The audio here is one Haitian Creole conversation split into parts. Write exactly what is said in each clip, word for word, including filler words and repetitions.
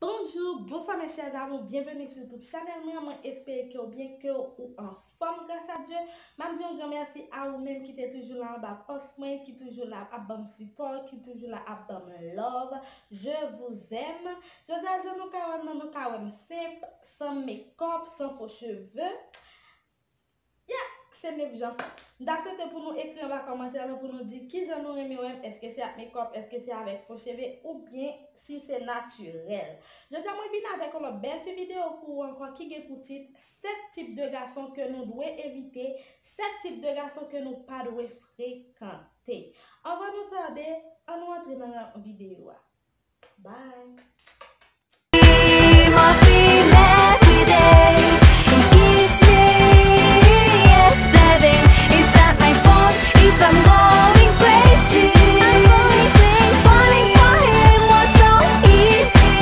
Bonjou, bonswa mes chers amours, byenveni sou YouTube chanèl mwen. Mwen espere ke w byen, ke w anfòm gras a Dye. M ap di yon gran mèsi a ou menm ki te toujou la anba pòs mwen, ki toujou la ap ban m sipò, ki toujou la ap ban m love. Je vous aime. Jodi a jan nou ka wè m nan, nou ka wè m senp, san mekòp, san fo cheve. Yeah, se nèf jan. M ta swete pou nou ekri anba kòmantè lan pou nou di kijan nou renmen wè m, èske se ak mekòp, èske se avèk fo cheve, oubyen si se natirèl. Jodi a mwen vin avèk yon lòt bèl ti videyo pou ou ankò ki gen pou tit sèt tip de gason ke nou dwe evite, sèt tip de gason ke nou pa dwe frekante. Anvan nou tande, ann nou antre nan videyo a. Bye. Morphine every day. It gives me yesterday. Is that my fault if I'm going crazy? I'm going crazy. Falling for him was so easy.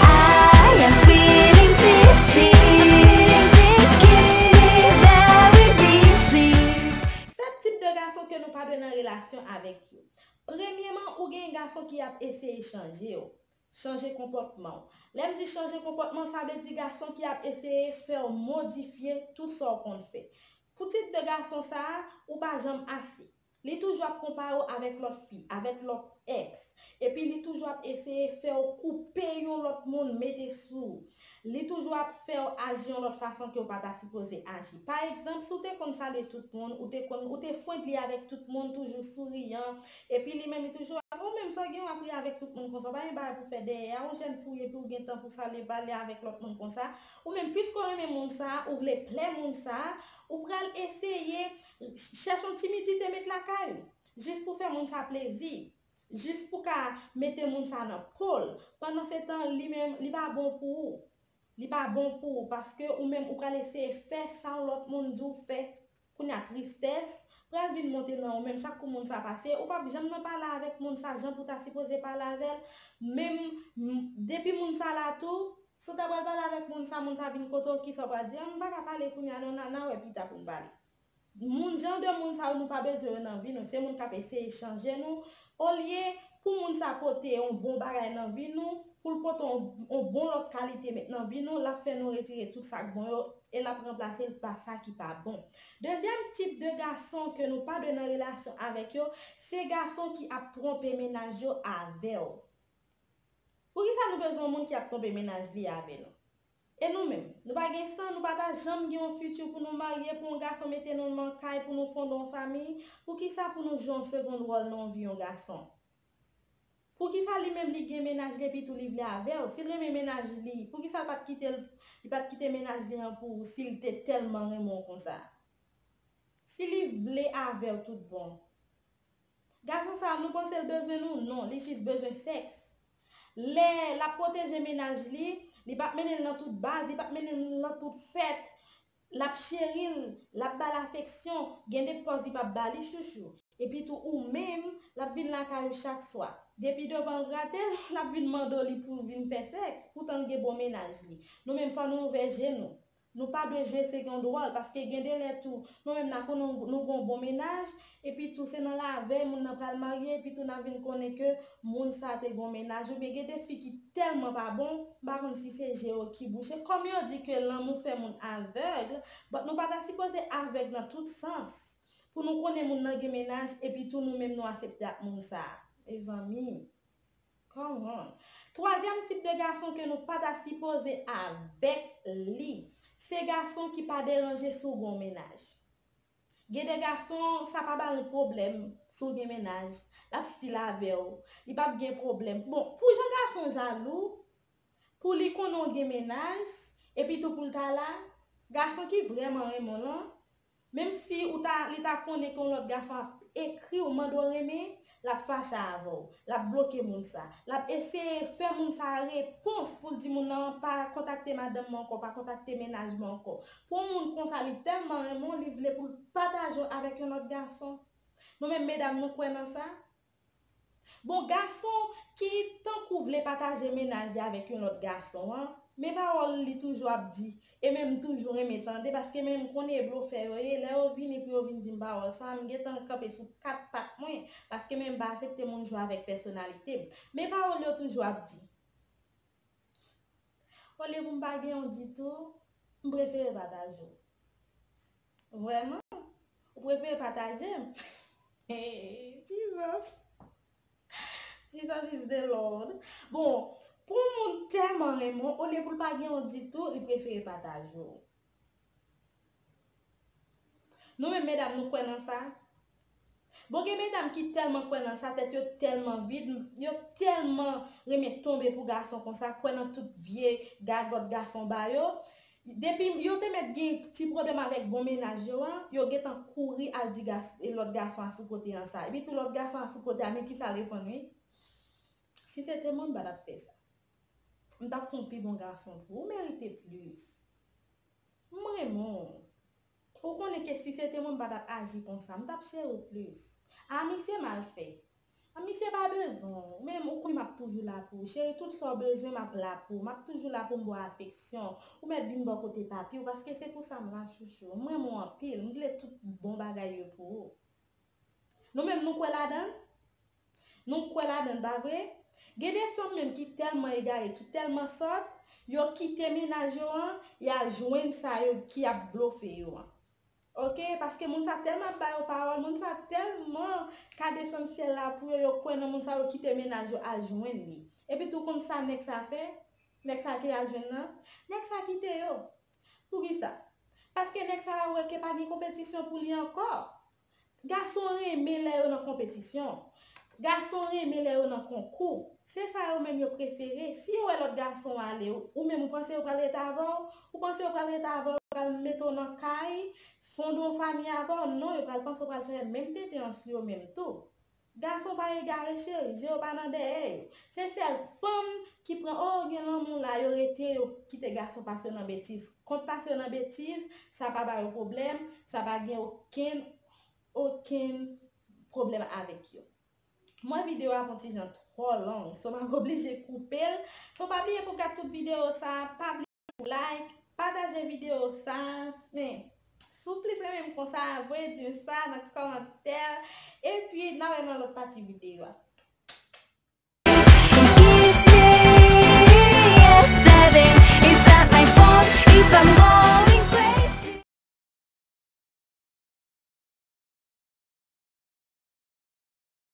I am feeling dizzy. It keeps me very busy. Sèt tip de gason ke nou pa dwe nan relasyon avèk yo. Premyeman, ou gen gason ki ap eseye chanje w, chanje konpòtman w. Lè m di chanje konpòtman, sa vle di gason ki ap eseye fè w modifye tout sa w konn fè. Pou tip de gason sa a, ou pa janm ase. Li toujou ap konpare w avèk lòt fi, avèk lòt èks. Epi li toujou ap eseye fè w koupe yon lòt moun mete sou ou. Li toujou ap fè w aji yon lòt fason ke w pa ta sipoze aji. Pa egzanp, si w te konn salye tout moun, ou te konn, ou te frendly avèk tout moun, toujou souriyan, epi li menm li toujou ap, ou menm sa w gen w ap ri avèk tout moun konsa, w pa gen bagay pou fè dèyè a, yon jèn fi w ye epi w gen tan pou salye, pale avèk lòt moun konsa. Ou menm, piske w renmen moun sa a, ou vle plè moun sa a, ou pral eseye chèche yon timidite met lakay ou, jis pou fè moun sa plezi, jis pou ka mete moun sa nan po l. Pandansetan, li menm, li pa bon pou ou. Li pa bon pou ou, paske ou menm, ou pral eseye fè sa yon lòt moun di w fè. Kounye a, tristès pral vin monte nan ou menm. Chak kou moun sa pase, ou p ap janm nan pale avèk moun sa jan pou ta sipoze pale avè l. Menm, m, depi moun sa la tou, si w ta pral pale avèk moun sa, moun sa vin kote w, kisa w pral di? "Ah, m pa ka pale kounye a non, n a, n a wè pita pou n pale." Moun, jan de moun sa yo, nou pa bezwen yo nan vi nou. Se moun k ap eseye chanje nou. Olye pou moun sa pote yon bon bagay nan vi nou, pou l pote yon, yon bon lòt kalite met nan vi nou, l ap fè nou retire tout sa k bon yo e l ap ranplase l pa sa ki pa bon. Dezyèm tip de gason ke nou pa dwe nan relasyon avèk yo, se gason ki ap twonpe mennaj yo avè w. Poukisa nou bezwen yon moun ki ap twonpe mennaj li avè nou? E nou menm, nou pa gen san, nou pa ta janm gen yon fiti pou nou marye, pou yon gason mete nou nan kay, pou nou fonde yon fanmi? Poukisa pou nou jwe yon segond wòl nan yon vi yon gason? Poukisa li menm li gen mennaj li epi tou li vle avè w? Si l renmen mennaj li, poukisa l pa t kite l, li pa t kite mennaj li an pou ou si l te tèlman renmen w konsa? Si li vle avè w tout bon. Gason sa a, nou panse l bezwen nou? Non, li jis bezwen sèks. Lè l ap pwoteje mennaj li, li p ap mennen l nan tout baz, li p ap mennen l nan tout fèt, l ap cheri l, l ap ba l afeksyon, gen de pòz li p ap ba li chouchou. Epi tou ou menm, l ap vin lakay ou chak swa. Depi devan l rate l, l ap vin mande w li pou vin fè sèks, poutan l gen bon mennaj li. Nou menm fò nou ouvè je nou. Nou pa dwe jwe segond wòl, paske gen de lè tou, nou menm n a konnen nou gen yon bon mennaj, epi tou se nan lavèy moun nan pral marye, epi tou n a vin konnen ke moun sa te gen yon mennaj, oubyen gen de fi ki tèlman pa bon, m pa konn si se je yo ki bouche. Kòm yo di ke lanmou fè moun avèg, but nou pa ta sipoze avèg nan tout sans, pou nou konnen moun nan gen mennaj, epi tou nou menm nou aksepte ak moun sa. Mezanmi. Come on. Twazyèm tip de gason ke nou pa ta sipoze avèk li, se gason ki pa deranje si w gen yon mennaj. Gen de gason, sa pa ba l pwoblèm si w gen mennaj, l ap still avè w, li p ap gen pwoblèm. Bon, pou jan gason jalou, pou li konnen w gen mennaj, epi tou pou l ta la, gason ki vrèman renmen w lan, menm si ou ta, li ta konnen ke yon lòt gason ap ekri w, mande w renmen, l ap fache avè w, l ap bloke moun sa, l ap eseye fè moun sa repons pou l di moun nan pa kontakte madanm mwen ankò, pa kontakte mennaj mwen ankò. Pou yon moun konsa, li tèlman renmen w, li vle pou l pataje w avèk yon lòt gason. Nou menm medam, nou kwè nan sa? Bon, gason ki tankou vle pataje mennaj li avèk yon lòt gason an, men pawòl li toujou ap di, e menm m toujou renmen tande, paske menm m konnen e blofè yo ye, lè yo vini pou yo vin di m pawòl sa, m gentan kanpe sou kat pat mwen, paske menm m pa aksepte moun jwe avèk pèsonalite m. Men pawòl yo toujou ap di. Olye pou m pa gen yon ditou, m prefere pataje w. Vrèman? Ou prefere pataje m? Jesus! Jesus is the Lord. Bon, pou yon moun tèlman renmen w, olye pou l pa gen yon ditou, li prefere pataje w. Nou menm medam, nou kwè nan sa? Bon, gen medam ki tèlman kwè nan sa, tèt yo tèlman vid, yo tèlman renmen tonbe pou gason konsa, kwè nan tout vye gagòt gason ba yo. Depi yo te mèt gen ti pwoblèm avèk bon mennaj yo an, yo gentan kouri al di gas, e lòt gason a sou kote an sa. Epi tou lòt gason a sou kote a, men kisa l reponn, wi? Si se te mwen, m pa t ap fè sa. M t ap fè yon pi bon gason pou ou. Ou merite plis. M renmen w. Ou konnen ke si se te mwen, m pa t ap aji konsa. M t ap cheri w plis. A, misye mal fè. A, misye pa bezwen w. Ou menm, ou konnen m ap toujou la pou ou. Cheri, tout sa w bezwen, m ap la pou ou. M ap toujou la pou m ba w afeksyon. Ou mèt vin bò kote papi w, paske se pou sa m la, chouchou. M renmen w anpil. M vle tout bon bagay yo pou ou. Nou menm, nou kwè ladan l? Nou kwè ladan l, pa vre? Gen de fanm menm ki tèlman egare, ki tèlman sòt, yo kite mennaj yo an, y al jwenn sa yo ki ap blofe yo an. Oke? Paske moun sa tèlman ap ba yo pawòl, moun sa tèlman ka desann syèl la pou yo, yo kwè nan moun sa, yo kite mennaj yo al jwenn li. Epi tou, konn sa nèg sa fè? Nèg sa ki al jwenn nan? Nèg sa kite yo. Poukisa? Paske nèg sa a wè ke pa gen konpetisyon pou li ankò. Gason renmen lè yo nan konpetisyon. Gason renmen lè yo nan konkou. Se sa yo menm yo prefere. Si yo wè lòt gason ale, ou menm ou panse yo pral rete avè w? Ou panse yo pral rete avè w, yo pral mete w nan kay, fonde yon fanmi avè w? Non, yo pral panse w pral fè menm tenten an sou yo menm tou. Gason pa egare, cheri, je yo pa nan dèyè yo. Se sèl fanm ki pran, oh, gen lanmou la, yo rete, yo kite gason pase yo nan betiz. Kont pase yo nan betiz, sa pa ba yo pwoblèm, sa pa gen okenn, okenn pwoblèm avèk yo. Mwen videyo a fè yon ti jan twò long, so m ap oblije koupe l. So pa bliye pou gad tout videyo sa, pa bliye pou like, pataje videyo sa, men si w plis renmen m konsa, voye di m sa nan kòmantè, epi n a wè nan lòt pati videyo a.